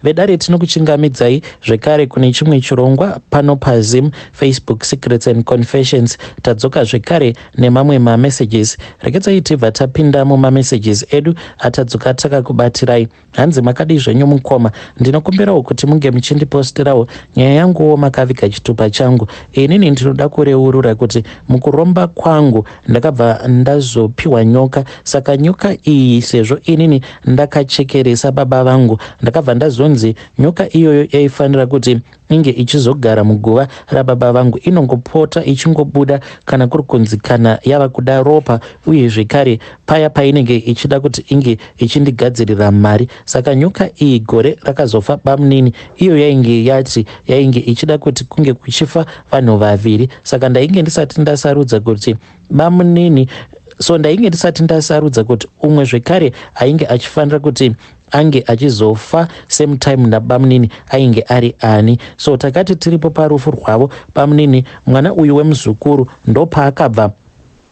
Vedare, tinokuchingamidzai zvekare kune chimwe chirongwa pano paZim Facebook Secrets and Confessions. Tadzoka zvekare nemamwe mamessages. Regedzai tibva tapinda mumamessages edu atadzoka takakubatirai. Hanzi, "Makadii zvenyu mukoma? Ndinokumbirawo kuti munge muchindiposterawo nyaya yanguwo makaviga chitupa changu. Inini ndinoda kureurura kuti mukuromba kwangu ndakabva ndazopiwa nyoka. Saka nyoka iyi, sezvo inini ndakachekeresa baba vangu, ndakabva ndazonzi nyoka iyoyo yaifanira kuti inge ichizogara muguva rababa vangu, inongopota ichingobuda kana kuri kunzi kana yava kuda ropa, uye zvekare paya painenge ichida kuti inge ichindigadzirira mari. Saka nyoka iyi, gore rakazofa bamunini, iyo yainge yati yainge ichida kuti kunge kuchifa vanhu vaviri. Saka ndainge ndisati ndasarudza kuti bamunini, so ndainge ndisati ndasarudza kuti umwe zvekare ainge achifanira kuti ange achizofa same time nabamunini ainge ari ani. So takati tiripo parufu rwavo bamunini, mwana uyu wemuzukuru ndopaakabva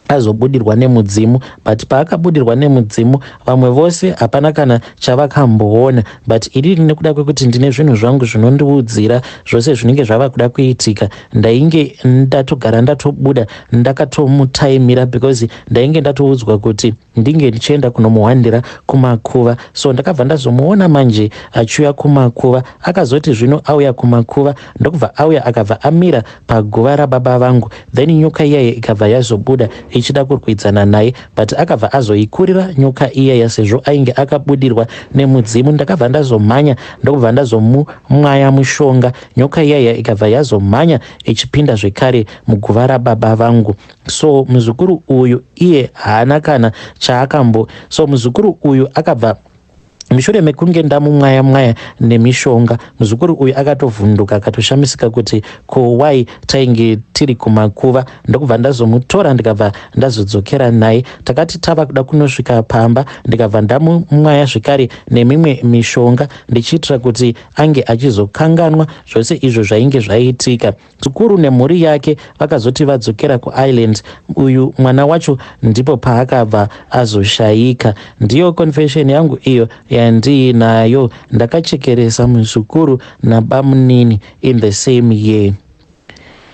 azobudirwa nemudzimu. But paakabudirwa nemudzimu, vamwe vose hapana kana chavakamboona, but inini, nekuda kwekuti ndine zvinhu zvangu zvinondiudzira zvose zvinenge zvava kuda kuitika, ndainge ndatogara ndatobuda ndakatomutaimira, because ndainge ndatoudzwa kuti ndinge ndichienda kunomuhwandira kumakuva. So ndakabva ndazomuona manje achiuya kumakuva. Akazoti zvino auya kumakuva, ndokubva auya, akabva amira paguva rababa vangu. Then nyoka iyaya ikabva yazobuda ichida kurwidzana naye, but akabva azoikurira nyoka iyaya, sezvo ainge akabudirwa nemudzimu. Ndakabva ndazomhanya, ndokubva ndazomumwaya mushonga. Nyoka iyaya ikabva yazomhanya ichipinda zvekare muguva rababa vangu. So muzukuru uyu iye haana kana chaakambo. So muzukuru uyu akabva, mushure mekunge ndamumwaya mwaya nemishonga, muzukuru uyu akatovhunduka, akatoshamisika kuti ko why tainge tiri kumakuva. Ndokubva ndazomutora, ndikabva ndazodzokera naye. Takati tava kuda kunosvika pamba, ndikabva ndamumwaya zvekare nemimwe mishonga, ndichiitira kuti ange achizokanganwa zvose izvo zvainge zvaitika. Muzukuru nemhuri yake vakazoti vadzokera kuIreland, uyu mwana wacho ndipo paakabva azoshayika. Ndiyo confession yangu iyo yandiinayo. Ndakachekeresa muzukuru nabamunini in the same year."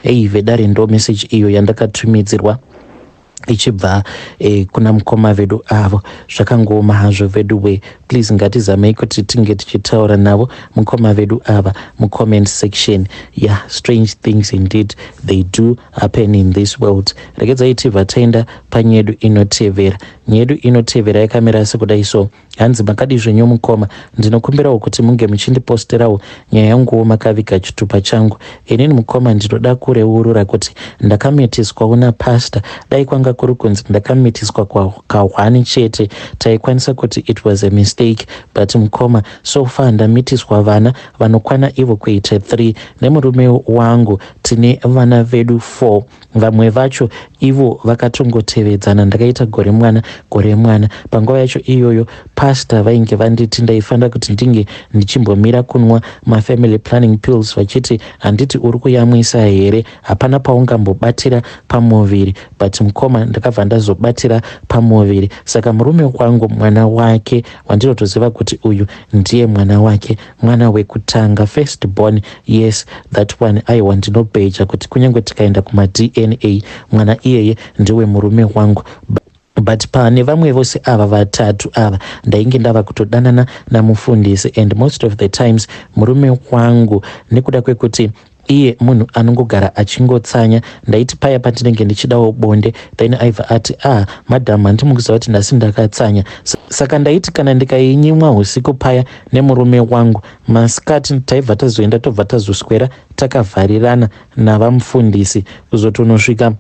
Ei vedare, ndo message iyo yandakatumidzirwa ichibva kuna mukoma vedu avo. Zvakangooma hazvo vedu we. Please, ngatizamei kuti tinge tichitaura navo mukoma vedu ava mucomment section. Yeah, strange things indeed, they do happen in this world. Regedzai tibva taenda panyedu inotevera. Nyedu inotevera yakamira sekudai so. Hanzi, "Makadi zvenyu mukoma? Ndinokumbirawo kuti munge muchindiposterawo nyaya yanguwo makaviga chitupa changu. Inini mukoma, ndinoda kureurura kuti ndakamitiswawo napastor. Dai kwanga kuri kunzi ndakamitiswa kahwani chete, taikwanisa kuti it was a mistake, but mukoma, so far ndamitiswa vana vanokwana ivo kuita 3 nemurume wangu. Tine vana vedu 4, vamwe vacho ivo vakatongotevedzana. Ndakaita gore mwana, gore mwana. Panguva yacho iyoyo, pastor vainge vanditi ndaifanira kuti ndinge ndichimbomira kunwa mafamily planning pills, vachiti, 'Handiti uri kuyamwisa here? Hapana paungambobatira pamuviri.' But mukoma, ndakabva ndazobatira pamuviri. Saka murume wangu, mwana wake wandinotoziva kuti uyu ndiye mwana wake, mwana wekutanga, first born, yes, that one, aiwa, ndinobheja kuti kunyange tikaenda kumaDNA, mwana iyeye ndiwe murume wangu. But pane vamwe vose ava vatatu ava, ndainge ndava kutodanana namufundisi, and most of the times murume wangu, nekuda kwekuti iye munhu anongogara achingotsanya, ndaiti paya pandinenge ndichidawo bonde, then aibva ati, 'Ah madam, handimukuziva kuti nhasi ndakatsanya.' Saka ndaiti kana ndikainyimwa usiku paya nemurume wangu, masikati taibva tazoenda, tobva tazoswera takavharirana navamufundisi, kuzotonosvika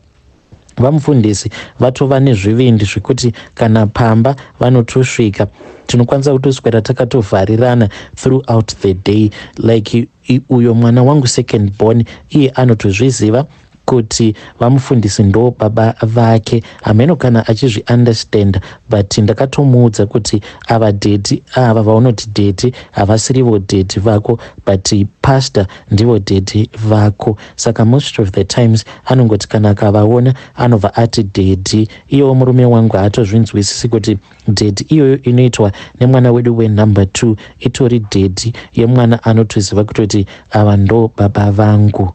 vamufundisi vatova nezvivindi zvekuti kana pamba vanotosvika, tinokwanisa kutoswera takatovharirana throughout the day. Like uyo mwana wangu second born, iye anotozviziva. Kuti vamufundisi ndo baba vake, hameno kana achizviunderstanda, but ndakatomuudza kuti ava daddy ava vaunoti daddy havasirivo daddy vako, but pastor ndivo daddy vako. Saka most of the times anongoti kana akavaona anobva ati daddy. Iyewo murume wangu haatozvinzwisisi kuti daddy iyoyo inoitwa nemwana wedu wenumber 2 itori daddy yemwana anotoziva kutoti ava ndo baba vangu.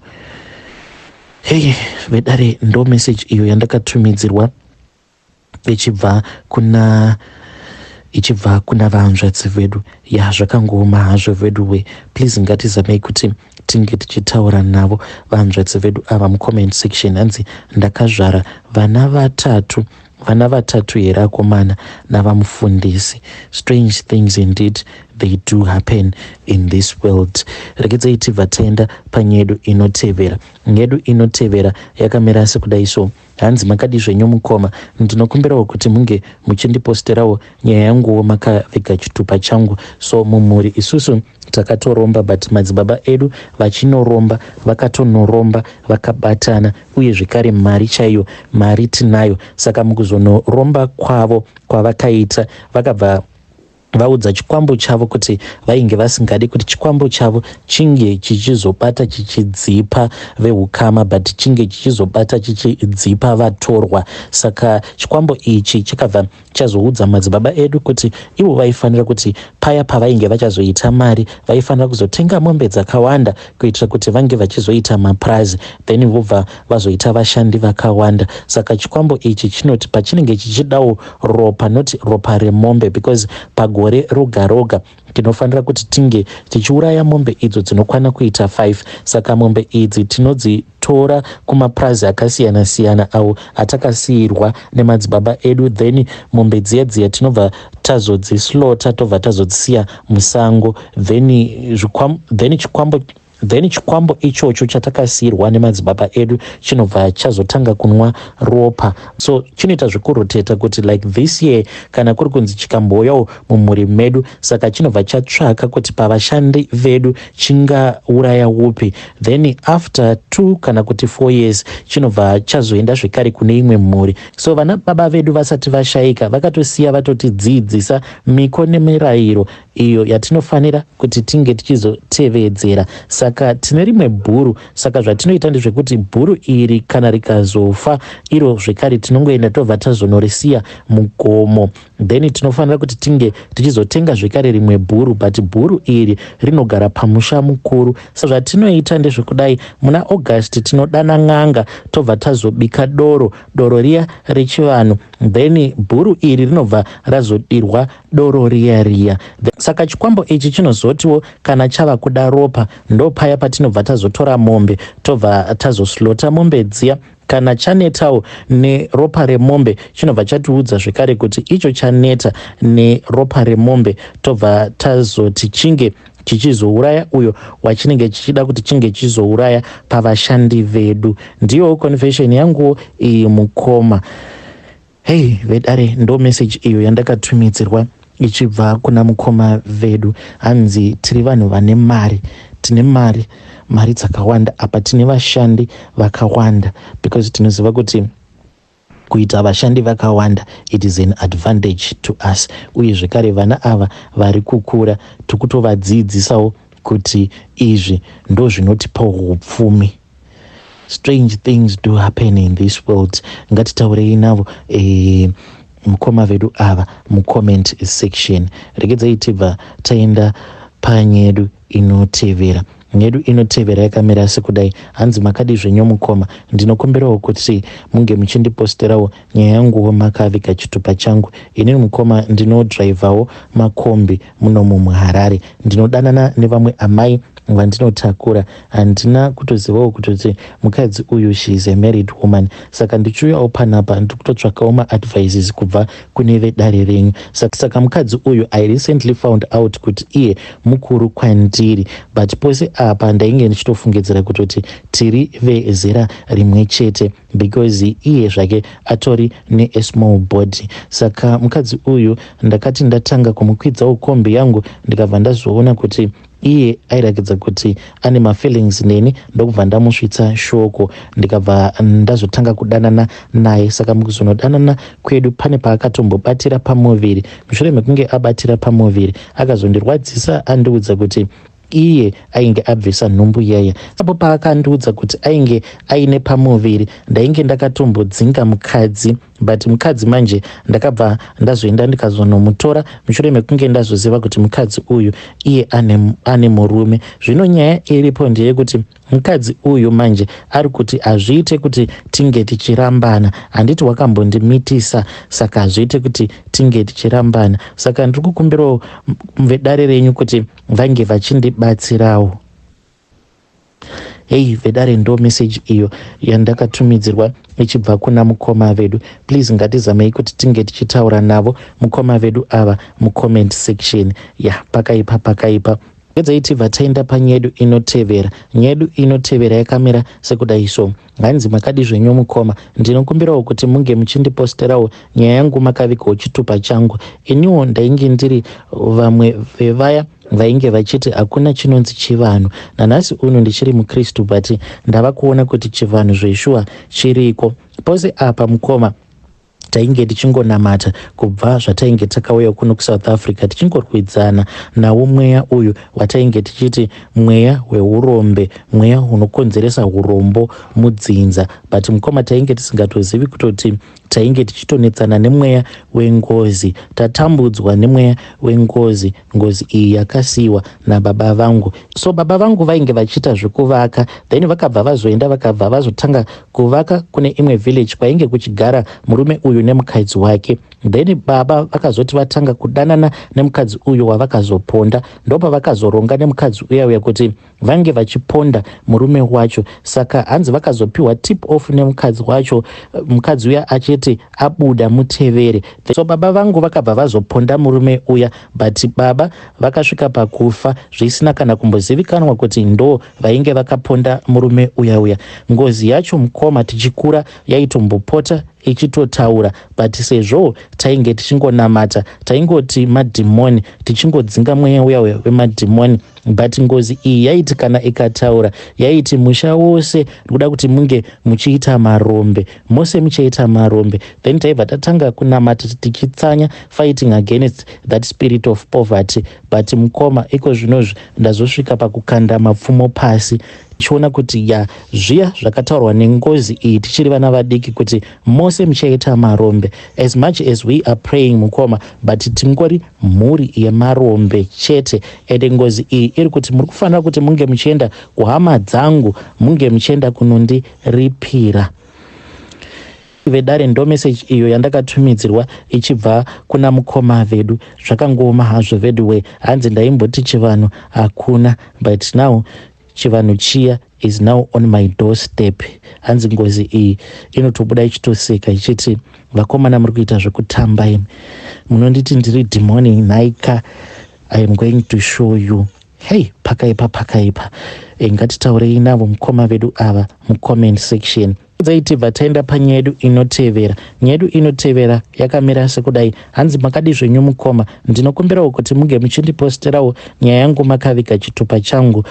Hei vedare, ndo message iyo yandakatumidzirwa ichibva kuna vahanzvadzi vedu. Ya, zvakangooma hazvo vedu we. Please, ngatizamei kuti tinge tichitaura navo vahanzvadzi vedu ava mucomment section. Hanzi ndakazvara vana vatatu, vana vatatu here akomana navamufundisi? Strange things indeed, they do happen in this world. Regedzai tibva taenda panyedu inotevera. Nyedu inotevera yakamira sekudai so. Hanzi, "Makadi zvenyu mukoma? Ndinokumbirawo kuti munge muchindiposterawo nyaya yanguwo makaviga chitupa changu. So mumhuri isusu takatoromba, but madzibaba edu vachinoromba vakatonoromba vakabatana, uye zvekare mari chaiyo, mari tinayo. Saka mukuzonoromba kwavo kwavakaita, vakabva vaudza chikwambo chavo kuti vainge vasingadi kuti chikwambo chavo chinge chichizobata chichidzipa veukama, but chinge chichizobata chichidzipa vatorwa. Saka chikwambo ichi chakabva chazoudza madzibaba edu kuti ivo vaifanira kuti paya pavainge vachazoita mari, vaifanira kuzotenga mombe dzakawanda kuitira kuti vange vachizoita mapurazi, then vobva vazoita vashandi vakawanda. Saka chikwambo ichi chinoti pachinenge chichidawo ropa, noti ropa remombe, because pagore roga roga tinofanira kuti tinge tichiuraya mombe idzo dzinokwana kuita 5. Saka mombe idzi tinodzitora kumapurazi akasiyana-siyana awo atakasiyirwa nemadzibaba edu. Then mombe dziya dziya tinobva tazodzislaughter, tobva tazodzisiya musango. Then chikwambo ichocho chatakasiyirwa nemadzibaba edu chinobva chazotanga kunwa ropa. So chinoita zvekuroteta kuti like this year kana kuri kunzi chikambouyawo mumhuri medu, saka chinobva chatsvaka kuti pavashandi vedu chingauraya upi. Then after 2 kana kuti 4 years chinobva chazoenda zvekare kune imwe mhuri. So vana baba vedu vasati vashayika vakatosiya vatotidzidzisa miko nemirayiro iyo yatinofanira kuti tinge tichizotevedzera. Saka tine rimwe bhuru. Saka zvatinoita ndezvekuti bhuru iri kana rikazofa iro zvekare tinongoenda tobva tazonorisiya mugomo. Then tinofanira kuti tinge tichizotenga zvekare rimwe bhuru, but bhuru iri rinogara pamusha mukuru. Sa zvatinoita ndezvekudai: muna August tinodana n'anga, tobva tazobika doro, doro riya rechivanhu. Then bhuru iri rinobva razodirwa doro riya riya. Saka chikwambo ichi chinozotiwo kana chava kuda ropa, ndo paya patinobva tazotora mombe, tobva tazoslaughter mombe dziya. Kana chanetawo neropa remombe, chinobva chatiudza zvekare kuti icho chaneta neropa remombe, tobva tazoti chinge chichizouraya uyo wachinenge chichida kuti chinge chichizouraya pavashandi vedu. Ndiyo confession yanguwo iyi mukoma." Hei vedare, ndo message iyo yandakatumidzirwa ichibva kuna mukoma vedu. Hanzi tiri vanhu vane mari, tine mari, mari dzakawanda. Apa tine vashandi vakawanda, because tinoziva kuti kuita vashandi vakawanda, it is an advantage to us. Uye zvekare vana ava vari kukura tikutovadzidzisawo kuti izvi ndo zvinotipa upfumi. Strange things do happen in this world. Ngatitaurei navo mukoma vedu ava mucomment section. Regedzai tibva taenda panyedu inotevera. Nyedu inotevera yakamira sekudai. Hanzi, "Makadi zvenyu mukoma? Ndinokumbirawo kuti munge muchindiposterawo nyaya yanguwo makaviga chitupa changu. Inini mukoma ndinodhiraivhawo makombi munomu muHarare. Ndinodanana nevamwe amai vandinotakura. Handina kutozivawo kutoti mukadzi uyu, she is a married woman. Saka ndichiuyawo panapa ndiri kutotsvakawo maadvices kubva kune vedare renyu. Saka mukadzi uyu, I recently found out kuti iye mukuru kwandiri, but pose apa ndainge ndichitofungidzira kutoti tiri vezera rimwe chete, because iye zvake atori nesmall body. Saka mukadzi uyu ndakati ndatanga kumukwidzawo kombi yangu, ndikabva ndazoona kuti Iye airakidza kuti ane mafeelings neni, ndokubva ndamusvitsa shoko, ndikabva ndazotanga kudanana naye. Saka mukuzonodanana kwedu pane paakatombobatira pamuviri. Mushure mekunge abatira pamuviri, akazondirwadzisa andiudza kuti iye ainge abvisa nhumbu iyaya. Apo paakandiudza kuti ainge aine pamuviri, ndainge ndakatombodzinga mukadzi, but mukadzi manje ndakabva ndazoenda ndikazonomutora mushure mekunge ndazoziva kuti mukadzi uyu iye ane murume. Zvino nyaya iripo ndeyekuti mukadzi uyu manje ari kuti hazviite kuti tinge tichirambana. Handiti wakambondimitisa? Saka hazviite kuti tinge tichirambana. Saka ndiri kukumbirawo vedare renyu kuti vange vachindibatsirawo. Hei vedare, ndo meseji iyo yandakatumidzirwa ichibva kuna mukoma vedu. Please, ngatizamei kuti tinge tichitaura navo mukoma vedu ava mucomment section. Ya, pakaipa, pakaipa. Pedzai tibva taenda panyaya yedu inotevera. Nyaya yedu inotevera yakamira sekudai so. Hanzi, "Makadi zvenyu mukoma? Ndinokumbirawo kuti munge muchindiposterawo nyaya yangu makavigawo chitupa changu. Iniwo ndainge ndiri vamwe vevaya vainge vachiti hakuna chinonzi chivanhu. Nanhasi uno ndichiri mukristu, but ndava kuona kuti chivanhu zveshuwa chiriko." Pose apa mukoma tainge tichingonamata kubva zvatainge takauya kuno kuSouth Africa, tichingorwidzana nawo mweya uyu watainge tichiti mweya weurombe, mweya unokonzeresa urombo mudzinza. But mukoma, tainge tisingatozivi kutoti tainge tichitonetsana nemweya wengozi. Tatambudzwa nemweya wengozi. Ngozi iyi yakasiyiwa nababa vangu. So baba vangu vainge vachiita zvekuvaka, then vakabva vazoenda, vakabva vazotanga kuvaka kune imwe village kwainge kuchigara murume uyu nemukadzi wake. Then baba vakazoti vatanga kudanana nemukadzi uyu wavakazoponda, ndopavakazoronga nemukadzi uya uya kuti vange vachiponda murume wacho. Saka hanzi vakazopiwa tip off nemukadzi wacho, mukadzi uya achiti abuda mutevere. So baba vangu vakabva vazoponda murume uya, but baba vakasvika pakufa zvisina kana kumbozivikanwa kuti ndo vainge vakaponda murume uya uya. Ngozi yacho mukoma, tichikura yaitombopota ichitotaura, but sezvo tainge tichingonamata, taingoti madhimoni, tichingodzinga mweya uya uya wemadhimoni. But ngozi iyi yaiti kana ikataura, yaiti, "Musha wose ndikuda kuti munge muchiita marombe, mose muchaita marombe." Then taibva tatanga kunamata tichitsanya, fighting against that spirit of poverty. But mukoma, iko zvinozvi ndazosvika pakukanda mapfumo pasi, tichiona kuti ya, zviya zvakataurwa nengozi iyi tichiri vana vadiki kuti mose muchaita marombe, as much as we are praying mukoma, but tingori mhuri yemarombe chete. Ende ngozi iyi iri kuti muri kufanira kuti munge muchienda kuhama dzangu, munge muchienda kunondiripira. Vedare, ndo meseji iyo yandakatumidzirwa ichibva kuna mukoma vedu. Zvakangooma hazvo veduwe. Hanzi, "Ndaimboti chivanhu hakuna, but now chivanhu chiya is now on my doorstep." Hanzi ngozi iyi inotobuda ichitoseka ichiti, "Vakomana, muri kuita zvekutamba imi. Munonditi ndiri dhimoni nhaika? I am going to show you." Hei, pakaipa, pakaipa. Ngatitaurei navo mukoma vedu ava mucomment section. Dzaitibva taenda panyaya yedu inotevera. Nyaya yedu inotevera yakamira sekudai. Hanzi, "Makadi zvenyu mukoma? Ndinokumbirawo kuti munge muchindiposterawo nyaya yangu makaviga chitupa changu.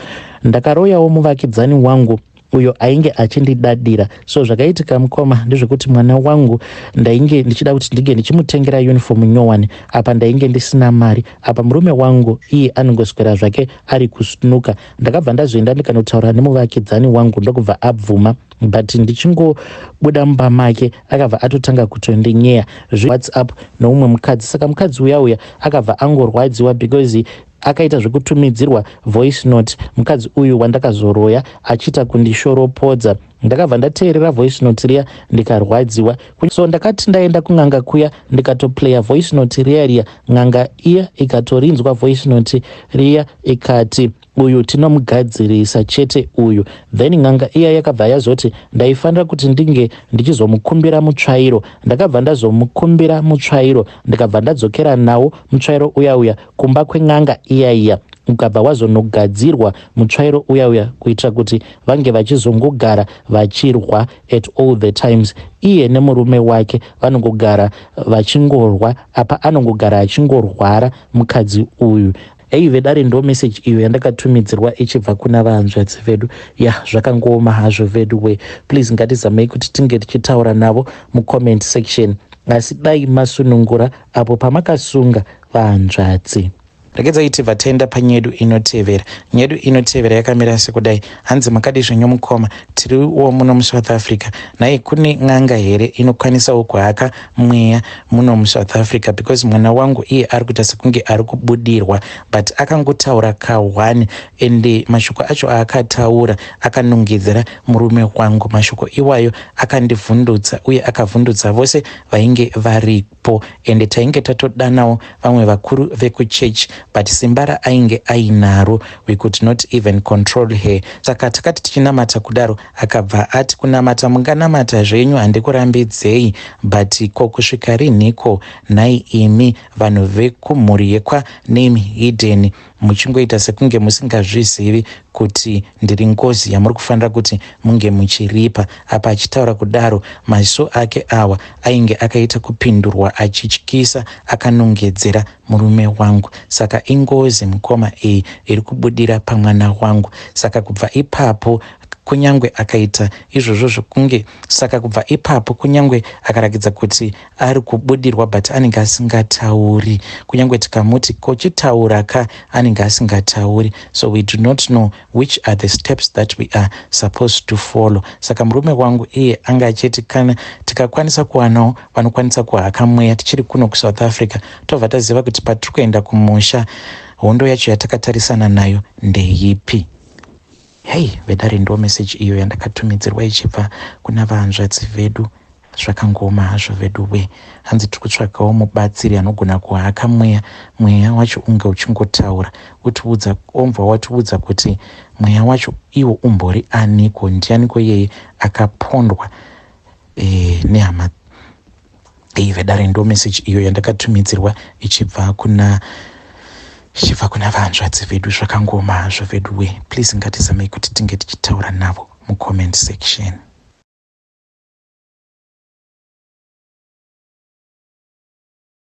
Ndakaroyawo muvakidzani wangu uyo ainge achindidadira. So zvakaitika mukoma ndezvekuti mwana wangu ndainge ndichida kuti ndinge ndichimutengera uniform nyowani. Apa ndainge ndisina mari. Apa murume wangu iye anongoswera zvake ari kusnuka. Ndakabva ndazoenda ndikanotaura nemuvakidzani wangu, ndokubva abvuma, but ndichingobuda mumba make akabva atotanga kutondinyeya zveWhatsApp noumwe mukadzi. Saka mukadzi uya uya akabva angorwadziwa because akaita zvekutumidzirwa voice note, mukadzi uyu wandakazoroya, achiita kundishoropodza. Ndakabva ndateerera voice note riya, ndikarwadziwa. So ndakati ndaenda kun'anga kuya, ndikatoplaya voice note riya riya. N'anga iya ikatorinzwa voice note riya, ikati, 'Uyu tinomugadzirisa chete uyu.' Then n'anga iya yakabva yazoti ndaifanira kuti ndinge ndichizomukumbira mutsvairo. Ndakabva ndazomukumbira mutsvairo, ndikabva ndadzokera nawo mutsvairo uya uya kumba kwen'anga iya iya. Ukabva wazonogadzirwa mutsvairo uya uya kuitira kuti vange vachizongogara vachirwa at all the times. Iye nemurume wake vanongogara vachingorwa. Apa anongogara achingorwara mukadzi uyu. Ei vedare, ndo message iyo yandakatumidzirwa ichibva kuna vahanzvadzi vedu. Ya, zvakangooma hazvo vedu we. Please, ngatizamei kuti tinge tichitaura navo mucomment section, asi dai masunungura apo pamakasunga vahanzvadzi. Regedzai tibva taenda panyedu inotevera. Nyedu inotevera yakamira sekudai. Hanzi, "Makadi zvenyu mukoma? Tiriwo muno muSouth Africa. Nhai, kune n'anga here inokwanisawo kuhaka mweya muno muSouth Africa? Because mwana wangu iye ari kuita sekunge ari kubudirwa, but akangotaura ka1, ende mashoko acho aakataura akanongedzera murume wangu. Mashoko iwayo akandivhundutsa uye akavhundutsa vose vainge varipo, ende tainge tatodanawo vamwe vakuru vekuchechi, but simba raainge ainaro, we could not even control her. Saka takati tichinamata kudaro, akabva ati, 'Kunamata munganamata zvenyu, handikurambidzei, but ko kusvika rinhiko nhai imi vanhu vekumhuri yekwaname hidden muchingoita sekunge musingazvizivi kuti ndiri ngozi yamuri kufanira kuti munge muchiripa?' Apa achitaura kudaro, maziso ake awa ainge akaita kupindurwa achityisa, akanongedzera murume wangu. Saka ingozi, mukoma, iyi iri kubudira pamwana wangu. Saka kubva ipapo kunyange akaita izvozvo zvokunge, saka kubva ipapo kunyange akarakidza kuti ari kubudirwa, but anenge asingatauri. Kunyange tikamuti kochitaura ka, anenge asingatauri. So we do not know which are the steps that we are supposed to follow. Saka murume wangu iye anga achiti kana tikakwanisa kuwanawo vanokwanisa kuhaka mweya tichiri kuno kuSouth Africa, tobva taziva kuti patiri kuenda kumusha, hondo yacho yatakatarisana nayo ndeipi." Hei vedare, ndo meseji iyo yandakatumidzirwa ichibva kuna vahanzvadzi vedu. Zvakangoma hazvo vedu we. Hanzi tiri kutsvagawo mubatsiri anogona kuhaka mweya, mweya wacho unge uchingotaura, utiudza, omva watiudza kuti mweya wacho iwo umbori aniko, ndianiko iyeye akapondwa nehama. Ei vedare, ndo meseji iyo yandakatumidzirwa ichibva kuna vahanzvadzi vedu. Zvakangoma hazvo vedu we. Please, ngatizamei kuti tinge tichitaura navo mucomment section.